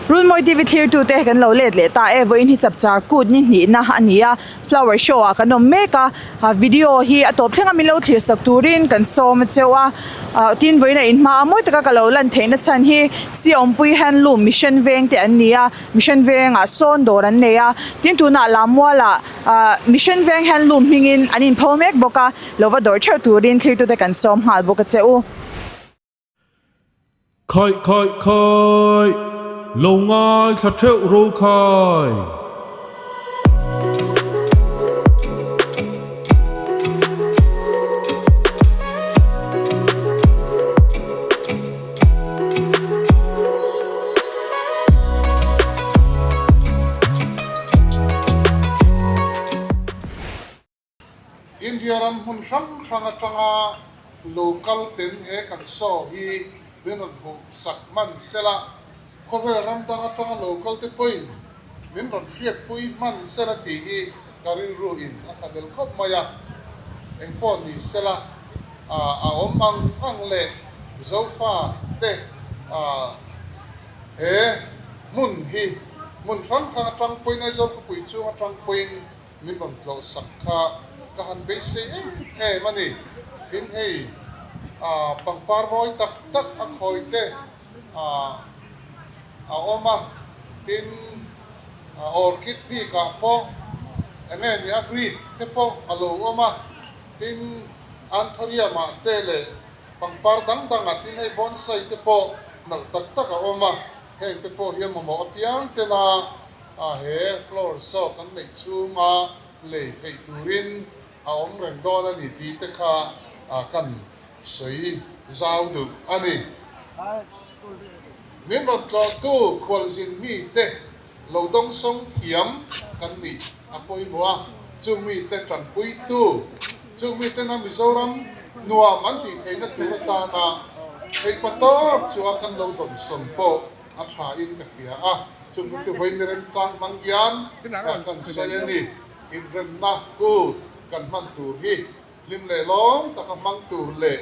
Runmawi TV thlirtute kan lo let leh ta e, vawiin hi chapchar kut ni hnihna a ni a, flower show ah kan awm mek a, video hi a tawp thleng a min lo thlir sak turin kan sawm a cheu a, tin vawiin a inhma a mawi taka ka lo lan theihna chhan hi Siawmpui Handloom Mission Veng te an ni a, Mission Vengah sawn dawr an nei a, tin tunah Lammualah Mission Veng Handloom hmingin an inpho mek bawk a, lo va dawr theuh turin thlirtute kan sawm nghal bawk a che u. Khaih khaih khaih, lo ngaithla theuh ro khai. India ram hmun hrang hrang atanga local ten he kan show hi min rawn hmuh sak hman sela, khawvel ram dang atanga local te pawhin min rawn hriatpui hman sela tih hi ka rilru in a thla bel khawp mai a. Engpawh ni sela a awm ang ang leh Zofa te he hmun hi hmun hrang hrang atang pawhin Aizawl khawpui chung atang pawhin Min rawn tlawh sak kha ka han beisei em em a ni. Tin hei pangpar mawi tak tak a khawi te a awm a, tin orchid bikah pawh eng nge ni a grid te pawh a lo awm a, tin anthurium ah te leh pangpar dang dang ah tin hei bonsai te pawh nalh tak tak a awm a, heng te pawh hian mamawh apiang tena A he floor saw kan neih chhunga lei theih turin a awm reng dawn a ni tih te kha kan sawi zau duh a ni. Min rawn tlawhtu khualzin mite lo dawngsawng thiam kan nih a pawimawh a, chung mite tanpuitu, chung mitena Mizoram nuam an tih theihna tur atana theihpa tawp chua kan lo dawnsawn pawh a tha in ka hria a, chung chu vawiin remchang hmang hian kan sawi a ni. Inremna kut kan hman tur hi hlim leh lawm taka hmang tur leh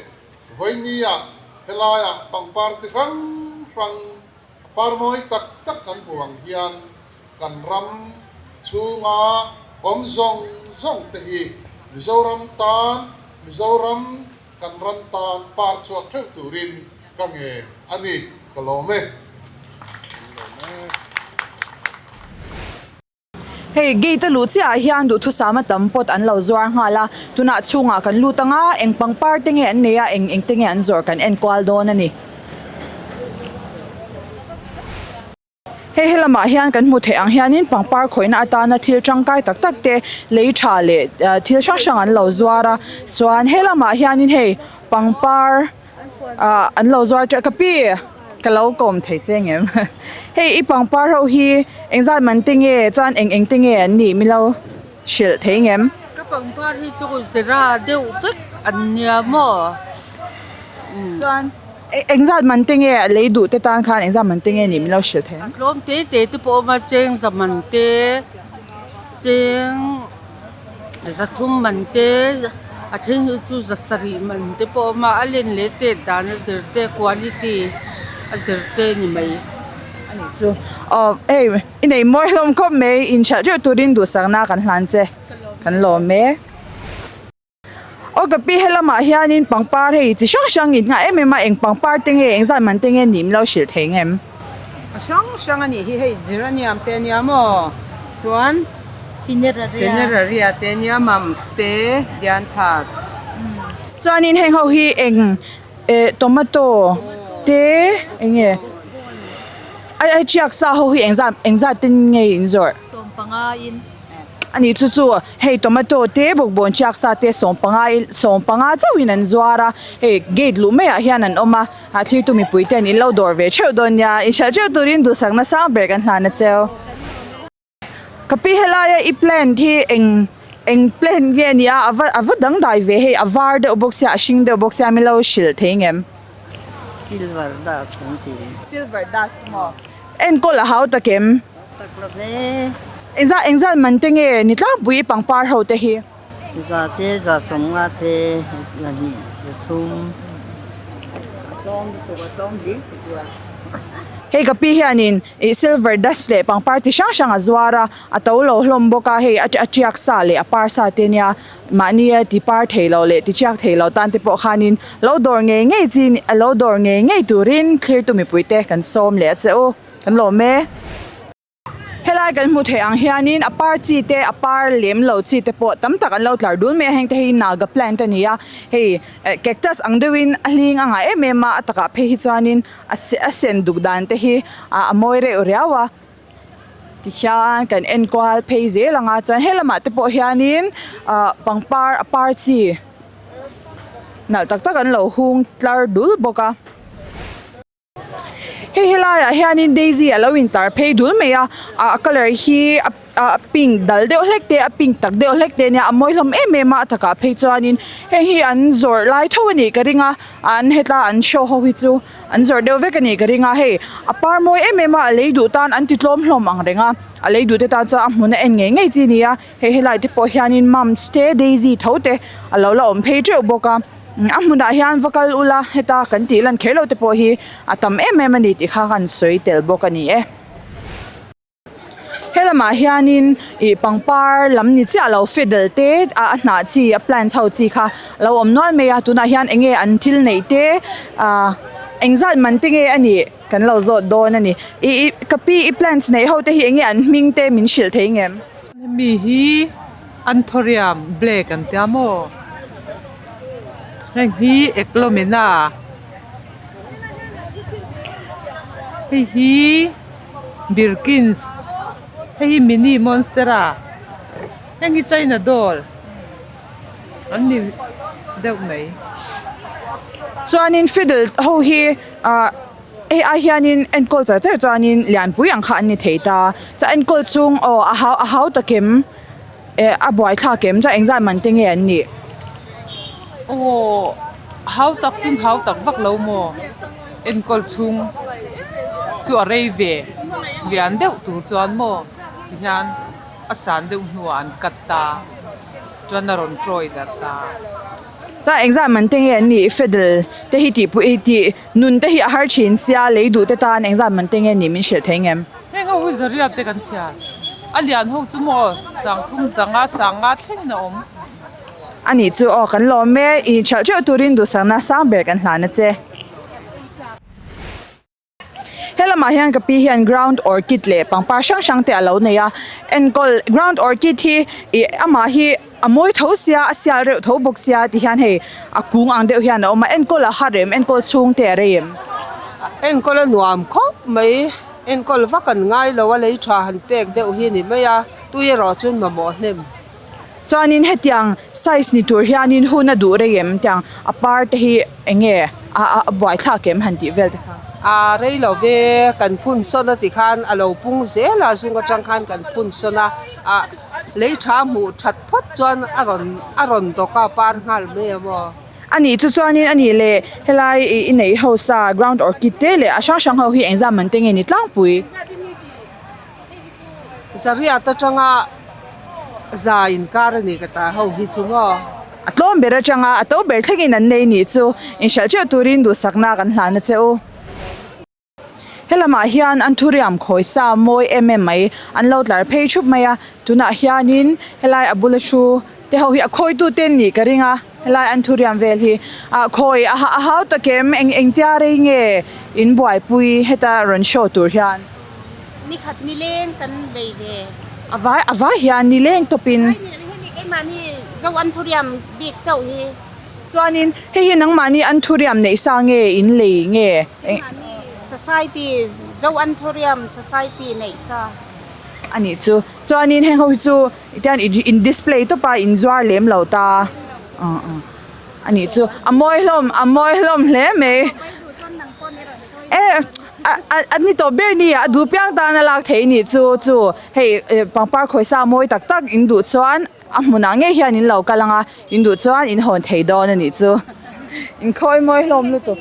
vawinia helaiah pangpar chi hrang hrang a par mawi tak tak kan hmu ang hian kan ram chhunga awm zawng zawng te hi Mizoram tan Mizoram Kan ram tan par chhuak theuh turin ka ngen a ni, ka lawm e. Hei gate a luh chiah ah hian duhthusam a tam pawt an lo zuar nghal a, tunah chhungah kan lut ang a, eng pangpar te nge an nei a, eng eng te nge an zawrh kan en kual dawn a ni. Hei he lamah hian kan hmuh theih ang hianin pangpar khawihna atana thil tangkai tak tak te lei tha leh thil hrang hrang an lo zuar a chuan he lamah hianin hei pangpar ah an lo zuar teuh ka pi ka lo kawm thei che ang em hei i pangpar ho hi engzat man te nge chuan eng eng te nge an nih milo hrilh thei ang em. Ka pangpar hi chu zira deuh vek an nia maw. Chuan engzat man te nge a lei duh te tan khan engzat man te nge nih min lo hrilh thei ang? A tlawm te te te pawh a awm a, cheng za man te, cheng za thum man te, a then hi chu za sarih man te pawh a awm a, a len leh tet dan a zir te, quality a zir te ni mai. A nih chu. Aw hei i nei mawi hlawm khawp mai, inhralh deuh turin duhsakna kan hlan che, kan lawm e. Aw ka pi helamah hianin pangpar hei chi hrang hrang in nghah em em a eng pangpar te nge eng zat man te nge nih min lo hrilh thei ang em? A hrang hrang a nih hi hei geranium te ania maw chuan cineraria te ania mums te dianthus. Chuanin heng ho hi eng eh tomato te eng nge ai ai tiak sa ho hi engzat engzat ten nge in zawrh? Sawmpanga in. A nih chu chu hei tomato te bawkbawn chiak sa te sawmpanga sawmpanga chauhin an zuar a hei gate luh maiah hian an awm a a thlirtu mipui ten in lo dawr ve theuh dawn nia inhralh theuh turin duhsakna sang ber kan hlan a cheu. Ka pi helaia i plant hi eng eng plant nge a ni a a va a va dangdai ve hei a var deuh bawk sia a hring deuh bawk sia min lo hrilh thei ngem. Silver dust kan ti. Silver dust maw? Enkawl a hau tak em? Tak lo hle. Engzah engzah man te nge ni tlangpui pangpar ho te hi? Za te, za sawmnga te, za hnih, za thum. A tlawm lutuk, a tlawm hlir te chu a. Hei ka pi hianin ih silver dust leh pangpar chi hrang hrang a zuar a, a to lo hlawm bawk a, hei a tiak sa leh a par sa te nia mahnia ti par thei lo leh ti tiak thei lo tan te pawh khanin lo dawr ngei ngei chi lo dawr ngei ngei turin thlirtu mipui te kan sawm leh a che u, kan lawm e. Helai kan hmuh theih ang hianin a par chi te a par lem lo chi te pawh tam tak an lo tlar dul mai a heng te hi naga plant a ni a hei eh cactus ang deuhin a hling a ngah em em a a takah phei hi chuanin a se a sen duk dan te hi ah a mawi reuh riau a tikhian kan en kual phei zel ang a chuan he lamah te pawh hianin ah pangpar a par chi nalh tak tak an lo hung tlar dul bawk a. Hei helaiah hianin daisy a lo intar phei dul mai a ah a colour hi a pink dal deuh hlek te a pink tak deuh hlek te ania a mawi hlawm em em a a takah phei chuanin heng hi an zawrh lai tho a nih ka ring a an hetla an show ho hi chu an zawrh deuh vek a nih ka ring a hei a par mawi em em a a lei duh tan an ti tlawm hlawm ang reng a a lei duh te tan chuan a hmun a en ngei ngei chi a ni a hei helai te pawh hianin mums te daisy tho te a lo la awm phei teuh bawk a. A hmunah hian va kal ula heta kan tih lan kher loh te pawh hi a tam em em a ni tih kha kan sawi tel bawk a ni e. He lamah hianin ih pangpar lam ni chiah lo fiddle te a hnah chi a plants ho chi kha a lo awm nual mai a tunah hian eng nge an thil neih te ah engzat man te nge a nih kan lo zawt dawn a ni. Ih ih ka pi i plants neih ho te hi eng nge an hming te min hrilh thei ngem? Hemi hi Anthurium black an tia maw? Heng hi Eclomena hei hi Birkins hei hi mini monstera heng hi china doll an ni deuh mai. Chuanin fiddle ho hi ah hei ai hianin enkawl char char chuanin lianpui ang kha an ni thei ta chuan enkawl chhung aw a hau a hau takim. Eh a buai thlak em chuan engzat man te nge an nih? Aw hau tak chun hau tak vak lo maw? Enkawl chhung chu a rei ve lian deuh tur chuan maw tihian a san deuh hnuah an cut ta chuan a rawn trawi darh ta. Chuan engzat man te nge an nih? Fiddle te hi tih pui tih nun te hi a har thin sia lei duh te tan engzat man te nge an nih min hrilh thei ngem? Heng ho hi zariat te kan chhiar. A lian ho chu maw sangthum zanga sanga thlengin a awm. A nih chu aw kan lawm e, i ṭhelh ṭeuh turin duhsakna sang ber kan hlan a che. He lamah hian ka pi hian ground orchid leh pangpar hrang hrang te a lo nei a, enkawl ground orchid hi ih amah hi a mawi tho sia a sial reuh tho bawk sia ti hian hei a kung ang deuh hian a awm a, enkawl a har em enkawl chhung te a rei em? Enkawl a nuam khawp mai. Enkawl vak an ngai lo a, lei tha han pek deuh hi a ni mai a, tui erawh chuan mamawh hnem. Chuanin hetiang size ni tur hianin hun a duh rei em tiang a par te hi eng nge a a buaithlak em han tih vel te kha. A rei lo ve, kan phun sawn a ti khan a lo pung zel a, zung atang khan kan phun sawn a, ah lei tha hmuh that phawt chuan a rawn a rawn dawk a, a par nghal mai a maw. A nih chu chuanin a nih leh helai ih i neih ho sa ground orchid te leh a hrang hrang ho hi engzam man te nge ni tlangpui. Zariat atanga za inkar a ni ka ta ho hi chu maw. A tlawm ber atanga a to ber thlengin an nei nih chu inhralh teuh turin duhsakna kan hlan a che u. He lamah hian an thuriam khawi sa mawi em em mai an lo tlar phei thup mai a tunah hianin helai a bula thu te ho hi a khawi tu te an nih ka ring a helai an thuriam vel hi ah khawi a a hau tak em eng engtia rei nge in buaipui heta rawn show tur hian. Ni khat ni leng kan bei ve. A vai a vai hian ni leng tawpin. Vai ni leng hi keimahni zo an thuriam bik chauh hi. Chuanin hei hi nangmahni Anthurium neih sa nge in lei nge? Keimahni Society, Zo Anthurium Society neih sa. A nih chu. Chuanin heng ho hi chu tian in display tawp a, in zuar lem lo ta. A nih chu. A mawi hlawm, a mawi hlawm hle mai. E a ni tawh ber ni a, a duh piang tan a lak theih nih chu chu hei pangpar khawisa mawi tak tak in duh chuan A hmunah ngei hian in lo kal ang a, in duh chuan in hawn thei dawn a nih chu. In khawi mawi hlawm lutuk.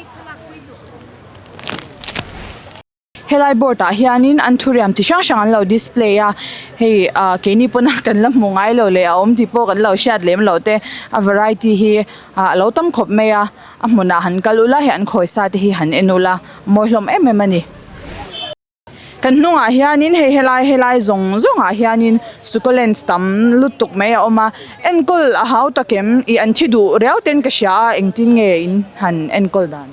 Helai board ah hianin an thuriam chi hrang hrang an lo display a, hei ah keini pawna kan la hmu ngai lo leh a awm tih pawh kan lo hriat lem loh te a variety hi ah a lo tam khawp mai a, a hmunah han kal ula hei an khawi sa te hi han en ula mawi hlawm em em a ni. Kan hnungah hianin hei helai helai zawng zawngah hianin succulents tam lutuk mai a awm a enkawl a hau takem ih an thi duh riau ten ka hria a engtin nge in han enkawl dan.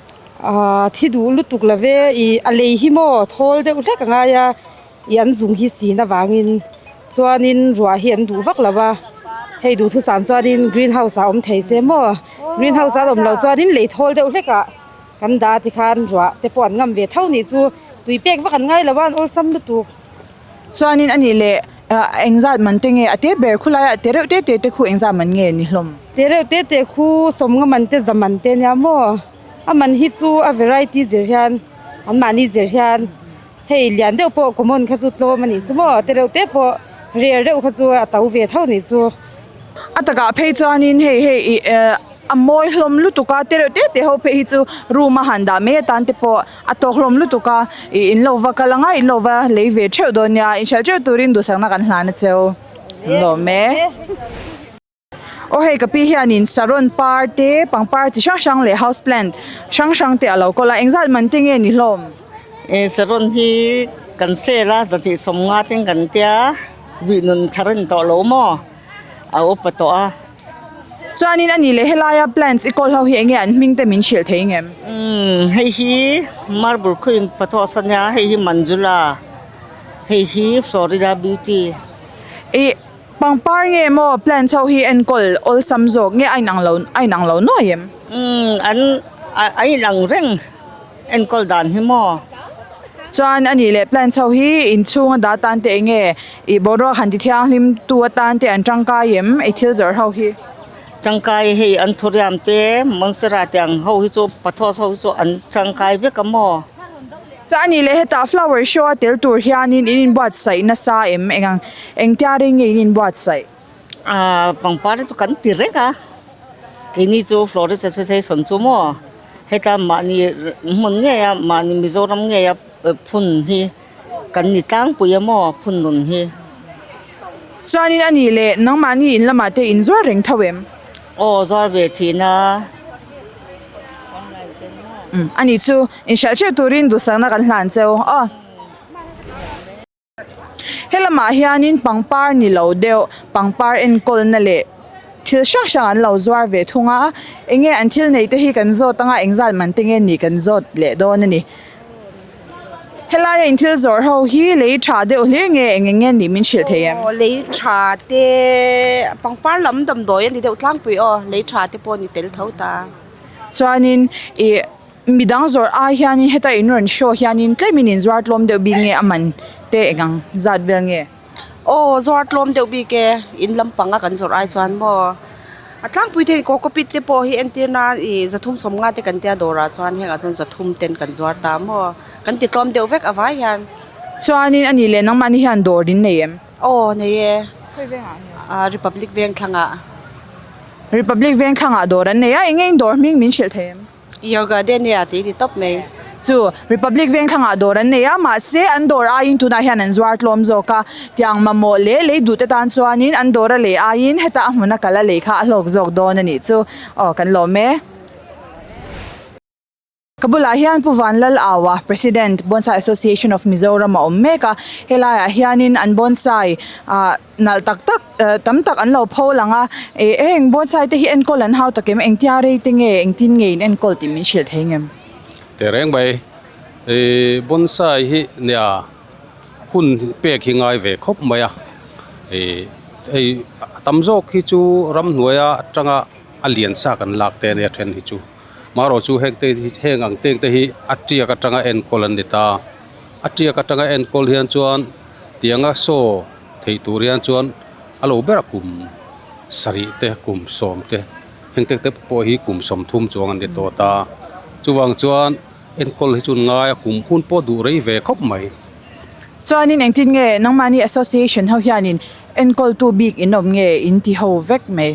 Ahh thi duh lutuk lo ve ih a lei hi maw thawl deuh hlek a ngai a ih an zung hi sin avangin chuanin ruah hi an duh vak lo va hei duhthusam chuanin green house ah awm thei se maw green house ah an awm loh chuanin lei thawl deuh hlek ah. Kan dah tikhan ruah te pawh an ngam ve tho nih chu tui pek vak an ngai lo a an awlsam lutuk. Chuanin a nih leh engzat man te nge a te ber khulai a te reuh te te te khu engzat man nge ni hlawm? Te reuh te te khu sawmnga man te za man te nia maw? A man hi chu a variety zir hian an mahni zir hian hei lian deuh pawh common kha chu tlawm a nih chu maw te reuh te pawh rare deuh kha chu a to ve tho nih chu. A takah phei chuanin hei hei ih eh a mawi hlawm lutuk a tereuh te te ho phei hi chu room a han dah mai atan te pawh a tawk hlawm lutuk a ih in lo va kal anga in lo va lei ve theuh dawn nia inhralh theuh turin duhsakna kan hlan a cheu an lawm e. Aw hei ka pi hianin saron par te pangpar chi hrang hrang leh house plant hrang hrang te a lo kawl a engzat man te nge ni hlawm? Eh saron hi kan sel a zahnih sawmnga ten kan tia vih nun thar a ni tawh lo maw a upa tawh a. Chuanin a nih leh helaia plants i kawl ho hi enge an hming te min hrilh thei ngem? Umm hei hi marble queen pathos a nia hei hi manjula hei hi florida beauty. Ih pangpar nge maw plants ho hi enkawl awlsam zawk nge a inang lo a inang lo nuai em? Umm an a inang reng enkawl dan hi maw? Chuan a nih leh plants ho hi inchhunga dah tan te enge ih boruak han ti thianghlim tu atan te an tangkai em i thil zawrh ho hi? Tangkai hei an thuriam te Monserra te ang ho hi chu pathos ho hi chu an tangkai vek a maw? Chuan a nih leh hetah flower show a tel tur hianin in inbuatsaih nasa em eng ang engtia reng nge in inbuatsaih? Ahh pangpar hi chu kan ti reng a keini chu florist association chu maw heta mahni hmun ngei a mahni Mizoram ngei a phun hi kan ni tlangpui a maw phun nun hi. Chuanin a nih leh nangmahni in lamah te in zuar reng tho em? Aw zuar ve thin a. Umm a nih chu inhriat hreuh turin duhsakna kan hlan cheu aw. He lamah hianin pangpar ni lo deuh pangpar enkawlna leh thil hrang hrang an lo zuar ve thung a enge an thil neih te hi kan zawt anga engzat man te nge nih kan zawt leh dawn a ni helaia in thil zawrh ho hi lei tha deuh hlir nge eng eng nge nih min hrilh thei em? Aw lei tha te pangpar lam damdawi a ni deuh tlangpui aw lei tha te pawh a ni tel tho ta. Chuanin ih. Midang zawrh ai hianin heta in rawn show hianin tlemin in zuar tlawm deuh bik nge a man te eng ang zat vel nge? Aw zuar tlawm deuh bik e, in lampanga kan zawrh ai chuan maw a tlangpui te cocopeat te pawh hi entir nan ih zathum sawmnga te kan tia dawrah chuan hengah chuan zathum ten kan zuar ta maw kan ti tlawm deuh vek a vai hian. Chuanin a nih leh nangmahni hian dawr in nei em? Aw nei e, Republic Vengthlangah. Republic Vengthlangah dawr an nei a, eng nge in dawr hming min hrilh thei em? Yoga te nia tih ni tawp mai. Chu Republic Vengthlangah dawr an nei a, mahse an dawr aiin tunah hian an zuar tlawm zawk a, tiang mamawh leh lei duh te tan chuanin an dawr a lei aiin heta a hmuna kal a lei kha a hlawk zawk dawn a nih chu. Aw kan lawm e. Ka bulah hian Pu Vanlal Aua, President, Bonsai Association of Mizoram a awm mek a, helaiah hianin an bonsai ah nalh tak tak tam tak an lo pho lang a, ih heng bonsai te hi enkawl an hau tak em engtia rei te nge engtin nge in enkawl tih min hrilh thei ngem? Teh reng mai, ih bonsai hi nia hun pek hi ngai ve khawp mai a, ih hei a tam zawk hi chu ramhnuaia atanga a lian sa kan lak te ania then hi chu marawh chu heng te hi heng ang teng te hi a tiak atanga enkawl an ni ta, a tiak atanga enkawl hian chuan tianga saw theih tur hian chuan a lo ber a kum sarih te kum sawm te heng te te pawh hi kum sawmthum chuang an ni tawh ta chuvang chuan enkawl hi chu ngai a kum hun pawh duh rei ve khawp mai. Chuanin engtin nge nangmahni association ho hianin enkawltu bik in awm nge in ti ho vek mai?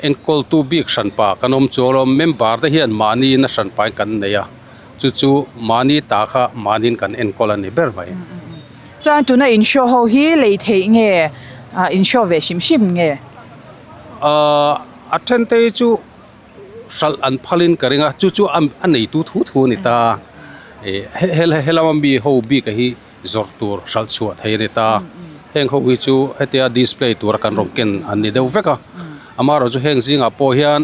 Enkawltu bik hranpa kan awm chu alawm member te hian mahniin a hranpain kan nei a. Chu chu mahni ta kha mahniin kan enkawl a ni ber mai. Chuan tuna in show ho hi lei theih nge in show ve hrim hrim nge? A then te hi chu hralh an phalin ka ring a, chu chu a neitu thu thu a ni ta. He lama mi ho bik a hi. zawrh tur hralh chhuah thei a ni ta. Heng ho hi chu hetia display tura kan rawn ken an ni deuh vek a, amaherawhchu heng zingah pawh hian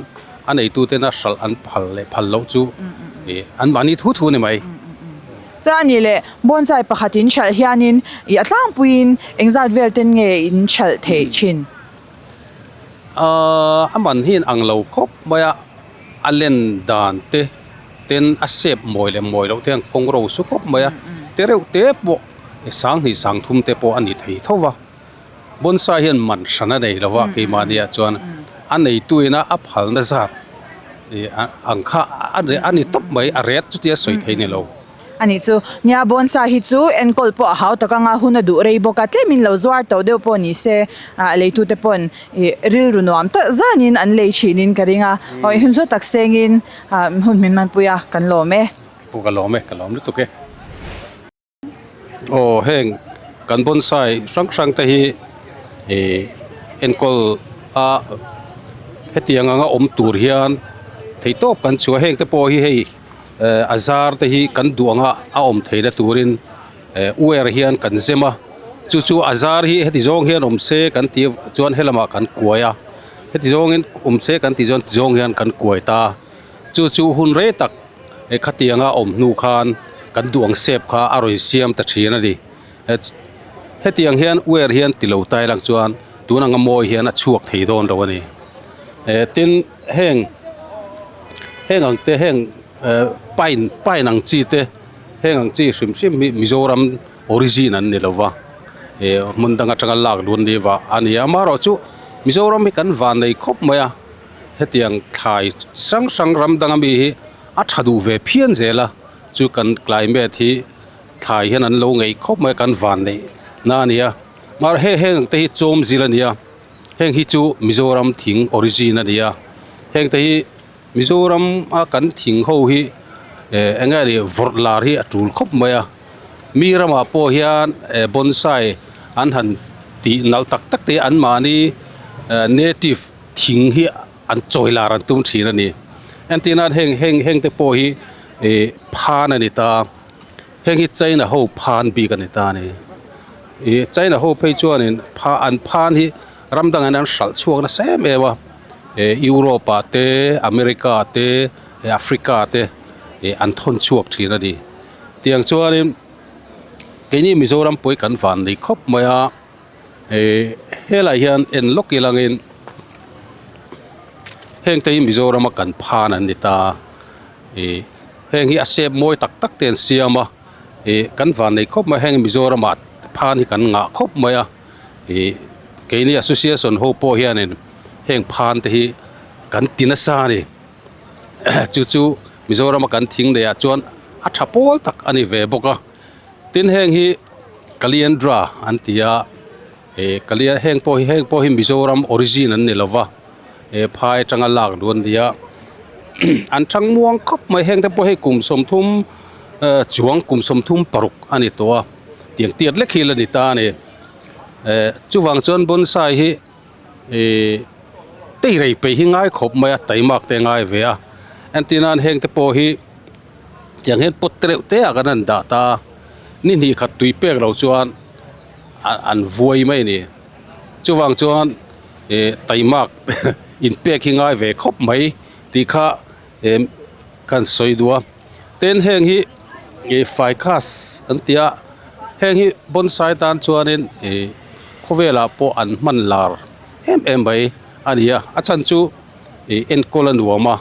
a neitutena hralh an phal leh phal loh chu ih anmahni thu thu a ni mai. Chuan nih leh bonsai pakhat in hralh hianin ih a tlangpuiin engzat vel ten nge in hralh theih thin? Ahh a man hi in ang lo khawp mai a, a len dan te ten a sep mawi leh mawi loh te hian kawng ro su khawp mai a, te reuh te pawh sanghnih sangthum te pawh a ni thei tho va, bonsai hian man hran a nei lo va keimahniah chuan a neitu ina a phalna zat ih ang kha a ni tawp mai a ret chutia sawi thei ni lo. A nih chu, nia bonsai hi chu enkawl pawh a hau tak anga hun a duh rei bawk a, tlemin lo zuar tawh deuh pawh ni se ah leitute pawn ih rilru nuam tak zanin an lei thinin ka ring a, aw i hun hlu tak sengin ah hun min hmanpui a kan lawm e. Pu ka lawm e, ka lawm lutuk e. Aw heng kan bonsai hrang hrang te hi ih enkawl a hetiang anga awm tur hian theihtawp kan chhuah a heng te pawh hi hei. Eh a zar te hi kan duh anga a awm theihna turin eh wire hian kan zem a chu chu a zar hi heti zawng hian awm se kan tih chuan helamah kan kuai a heti zawngin awm se kan tih chuan ti zawng hian kan kuai ta chu chu hun rei tak eh khatianga awm hnu khan kan duh ang shape kha a rawn siam ta thin a ni hetiang hian wire hian ti lo tai lang chuan tun anga mawi hian a chhuak thei dawn lo a ni eh tin heng heng ang te heng eh pine pine ang chi te heng ang chi hrim hrim hi Mizoram origin an ni lo va eh hmun dang atanga lak luh an ni vah a ni a amaherawhchu Mizoram hi kan van nei khawp mai a hetiang thlai hrang hrang ram danga mi hi a tha duh ve phian zel a chu kan climate hi thlai hian an lo ngeih khawp mai a kan van neih na a ni a mahse heng heng ang te hi chawm zil a ni a. Heng hi chu Mizoram thing origin a ni a, heng te hi Mizoram a kan thing ho hi eh eng nge ni vawrh lar hi a tul khawp mai a, mi ramah pawh hian eh bonsai an han tih nalh tak tak te an mahni eh native thing hi an chawi lar an tum thin a ni. Entir nan heng heng heng te pawh hi eh phan a ni ta. Heng hi China ho phan bik a ni ta a ni. Ih China ho phei chuanin pha an phan hi ram dangah hian an hralh chhuak nasa em em a eh Europe ah te America ah te eh Africa ah te ih an thawn chhuak thin a ni. Tiang chuanin keini Mizoram pawh hi kan van nei khawp mai a eh helaiah hian en lawk ilangin heng te hi Mizoram a kan phan an ni ta a. Ih heng hi a shape mawi tak tak te an siam a ih kan van nei khawp mai a heng Mizoram ah phan hi kan ngah khawp mai a ih keini association ho pawh hianin heng phan te hi kan ti nasa a ni chu chu Mizoram a kan thing neih ah chuan a tha pawl tak a ni ve bawk a tin heng hi Kaliandra an ti a ih kalia heng pawh hi heng pawh hi Mizoram origin an ni lo va. He phai atanga lak duh an ni a an thang muang khawp mai heng te pawh hei kum sawmthum eh chuang kum sawmthum paruk a ni tawh a tiang tiat lek hi la ni ta a ni eh chuvang chuan bonsai hi ihh teirei peih hi ngai khawp mai a taimak te a ngai ve a entir nan heng te pawh hi tiang hian pot te reuh te ah kan han dah ta a ni hnih khat tui pek loh chuan an vuai mai a ni chuvang chuan. Eh taimak inpek hi ngai ve khawp mai tih kha eh kan sawi duh a tin heng hi ih ficus an ti a heng hi bonsai tan chuanin ih khawvelah pawh an hman lar em em mai a ni a a chhan chu ih enkawl a nuam a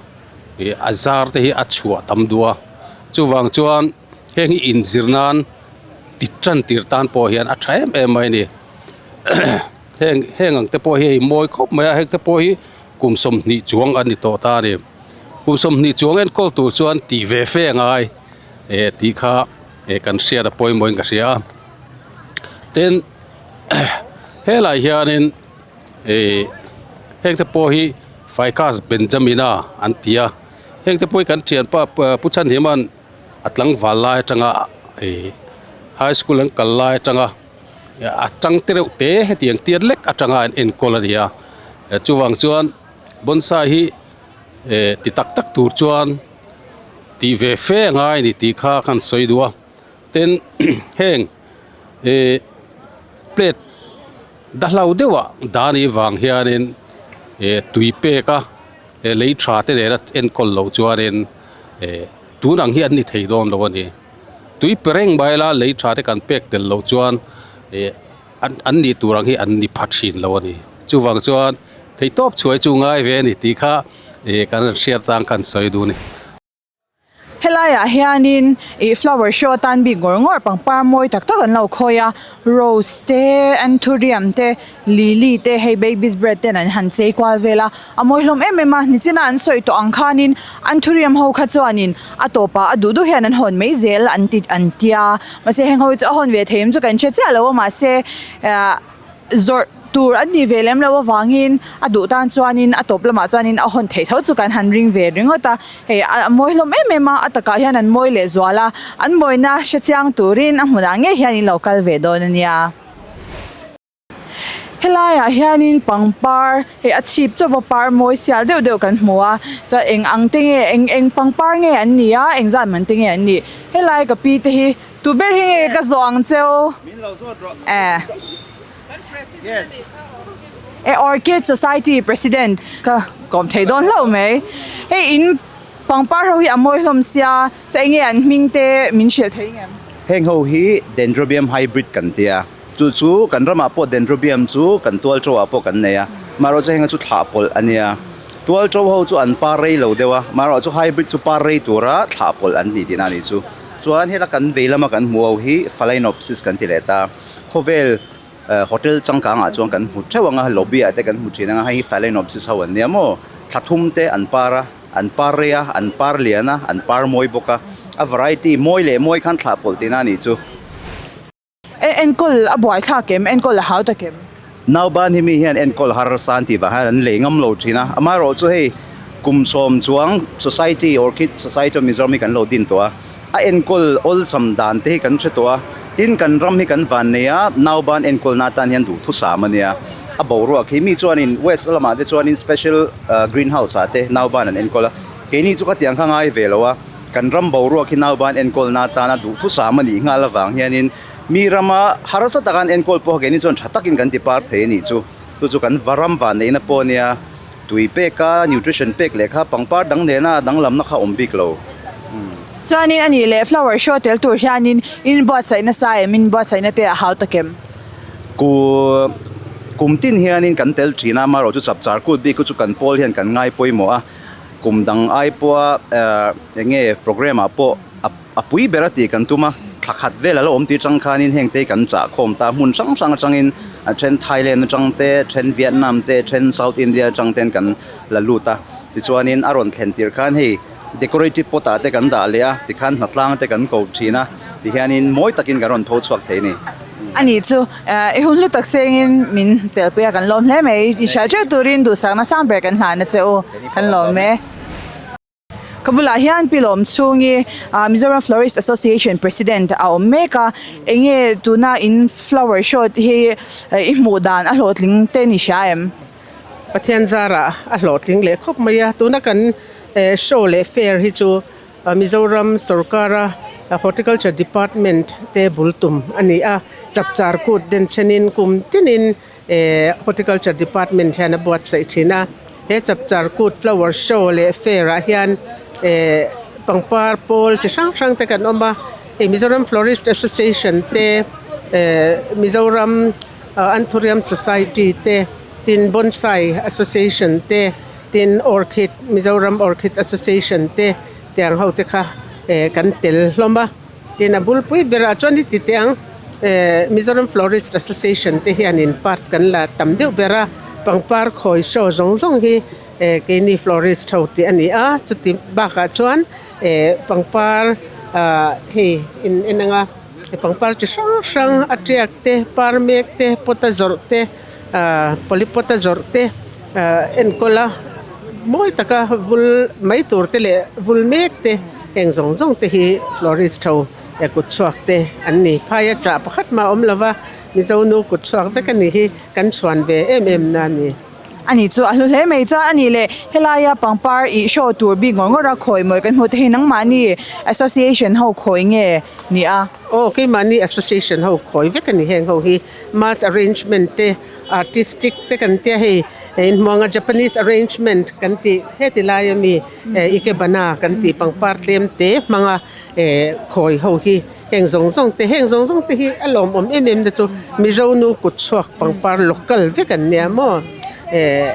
ih a zar te hi a chhuah tam duh a chuvang chuan heng hi inzir nan ti tan tir tan pawh hian a tha em em mai a ni. Heng heng ang te pawh hi hei mawi khawp mai a heng te pawh hi kum sawmhnih chuang a ni tawh ta a ni kum sawmhnih chuang enkawl tur chuan tih ve fe a ngai eh tih kha eh kan hriat a pawimawhin ka hria a tin helaiah hianin ih heng te pawh hi ficus benjamina an ti a heng te pawh hi kan thianpa pu chhanhima'n a tlangval lai atanga ih high school an kal lai atanga. A chang te reuh te hetiang tiat lek atanga an enkawl a ni a chuvang chuan bonsai hi eh ti tak tak tur chuan tih ve fe a ngai a ni tih kha ka han sawi duh a tin heng. Ihh plate dahlau deuhah dah anih vang hianin eh tui pek a eh lei tha te nena enkawl loh chuanin eh tun ang hi an ni thei dawn lo a ni tui pe reng mai ila lei tha te kan pek tel loh chuan eh an an nih tur ang hi an ni pha thin lo a ni chuvang chuan theihtawp chhuai chu ngai ve a ni tih kha eh kan han hriat tan kan sawi duh a ni. Helaiah hianin ih flower show atan bik ngawr ngawr pangpar mawi tak tak an lo khawi a rose te anthurium te lily te hei baby's breath ten an han chei kual vel a a mawi hlawm em em a nichina an sawi tawh ang khanin anthurium ho kha chuanin a tawpah a duh duh hian an hawn mai zel an ti an tia mahse heng ho hi chu a hawn ve thei em chu kan hre chiah lo a mahse ah. Zawrh tur an nih ve lem loh avangin a duh tan chuanin a tawp lamah chuanin a hawn theih tho chu kan han ring ve ringawt a, hei a mawi hlawm em em a, a takah hian an mawi leh zual a, an mawina hre chiang turin a hmunah ngei hian in lo kal ve dawn a nia. Helaiah hianin pangpar hei a chhip chawp a par mawi sial deuh deuh kan hmu a, chuan eng ang te nge eng eng pangpar nge an nih a, eng zat man te nge an nih, helai ka pi te hi Tu ber hi nge ka zawh ang cheu? Eh. Eh Orchid Society President ka kawm thei dawn hlauh mai. Hei in pangpar ho hi a mawi hlawm sia, chu eng nge an hming te min hrilh thei ngem? Heng ho hi Dendrobium hybrid kan tia, chu chu kan ramah pawh Dendrobium chu kan tual to ah pawh kan nei a, marawh chu heng chu thlah pawlh a nia. Tual to ho chu an par rei lo deuh a, marawh chu hybrid chu par rei tura thlah pawlh an ni tihna a nih chu. Chuan hela kan vei lama kan hmu ho hi Phalaenopsis kan ti leh ta. Khawvel hotel changkangah chuan kan hmu theuh ang a, lobby ah te kan hmu thin ang a, hei hi Phalaenopsis ho an nia maw. Thla thum te an par a, an par rei a, an par lian a, an par mawi bawk a. A variety mawi leh mawi khan thlah pawlh tihna a nih chu. Enkawl a buai thlak em? Enkawl a hau tak em? Nauban hi mi hian enkawl har san tih vang hian an lei ngam lo thin a. Amaherawhchu hei kum sawm chuang Society Orchid Society of Mizoram hi kan lo din tawh a. A enkawl awlsam dan te hi kan hre tawh a. Tin kan ram hi kan van nei a, nauban enkawlna atan hian duhthusam a nia. A boruak hi mi chuanin west lamah te chuanin special green house ah te nauban an enkawl a. Keini chu khatiang kha ngai ve lo a. Kan ram boruak hi nauban enkawlna atana duhthusam a nih nghal avang hianin mi rama harsa taka an enkawl pawh keini chuan tha takin kan ti par thei a nih chu. Chu chu kan va ram van neihna pawh a nia, tui peka nutrition pek leh kha pangpar dang nena danglamna kha awm bik lo. Chuanin a nih leh flower show tel tur hianin in buatsaih nasa em, in buatsaihna te a hau tak em? Ku kum tin hianin kan tel thin a, amaherawhchu chapchar kut bik chu kan pawl hian kan ngai pawimawh a. Kum dang ai pawha eng nge programme ah pawh a pui ber a tih kan tum a, thla khat vel a lo awm tih atang khanin heng te hi kan chah khawm ta a, hmun hrang hrang atangin a then Thailand atang te, then Vietnam te, then South India atang ten kan la lut a. Tichuanin a rawn thlen tir khan hei decorative pot ah te kan dah leh a, tikhan hnatlang te kan ko thin a, tihianin mawi takin kan rawn tho chhuak thei a ni. A nih chu, i hun hlu tak sengin min telpui a kan lawm hle mai. Inhriat teuh turin duhsakna sang ber kan hlan a che u, kan lawm e. Ka bulah hian Pi Lawm chhungi Mizoram Florist Association President a awm mek a, enge tuna in flower show te hi i hmuh dan a hlawhtling te ni hria em? Pathian zarah a hlawhtling leh khawp mai a, tuna kan show leh fair hi chu Mizoram sorkara Horticulture Department te bul tum a ni a, chapchar kut den chenin kum tinin Horticulture Department hian a buatsaih thin a. He chapchar kut flower show leh fair ah hian pangpar pawl chi hrang hrang te kan awm a, hei Mizoram Florist Association te Mizoram Anthurium Society te tin Bonsai Association te Tin, Orchid, Mizoram Orchid Association te tiang ho te kha eh kan tel hlawm a. Tin, a bulpui berah chuan heti teh ang eh Mizoram Florist Association te hianin part kan la tam deuh ber a, pangpar khawi show zawng zawng hi eh keini florist ho tih a ni a, chuti bakah chuan eh pangpar ah hei in en anga pangpar chi hrang hrang a tiak te, par mek te, pot a zawrh te. Ahh polypot a zawrh te ahh enkawl a mawi taka vul mai tur te leh vul mek te heng zawng zawng te hi florist tho eh kut chhuak te an ni. Phai a chah pakhat mah a awm lo va Mizo nu kut chhuak vek a ni hi kan chhuan ve em em na a ni. Ani chu a hlu hle mai chuan a nih leh helaia pangpar ih show tur bik ngawr ngawr a khawi mawi kan hmuh te hi nangmahni association ho khawi nge ni a? Aw keimahni association ho khawi vek a ni heng ho hi mass arrangement te artistic te kan tia hei inhmuanga Japanese arrangement kan tih heti laia mi ikebana kan tih pangpar tlem te hmanga eh khawi ho hi heng zawng zawng te heng zawng zawng te hi a lawmawm em em te chu Mizo nu kut chhuak pangpar local vek an nia maw eh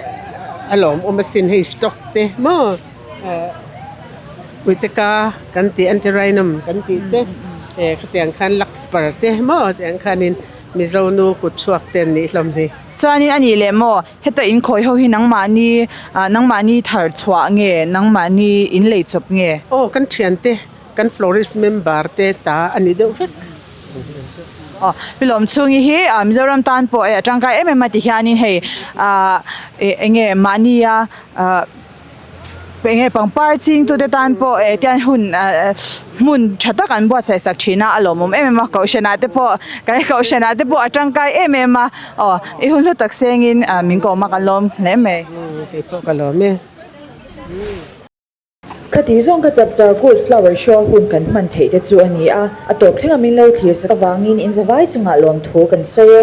a lawmawm asin hei stock te maw eh uiteka kan tih antirrhinum kan tih te eh khatiang khan luxper te maw tiang khanin Mizo nu kut chhuak te an nih hlawm hi. Chuanin a nih leh maw heta inkhawi ho hi nangmahni ah nangmahni thar chhuah nge nangmahni inlei chawp nge? Aw kan thiante Kan florist member te ta a ni deuh vek. Aw, Pi Lawmchhungi hi Mizoram tan pawh a tangkai em em a ti hianin hei ah eng nge mahnia ah eng nge pangpar chingtute tan pawh eh tian hun hmun tha tak an buatsaih sak thin a, a lawmawm em em a, kohhranah te pawh kan kohhranah te pawh a tangkai em em a, aw i hun hlu tak sengin min kawm a kan lawm hle mai. Keipawh ka lawm e. Khati zawng ka chapchar kut flower show hun kan hman theih te chu a ni a, a tawp thlenga min lo thlir sak avangin in zavai chungah lawmthu kan sawi e.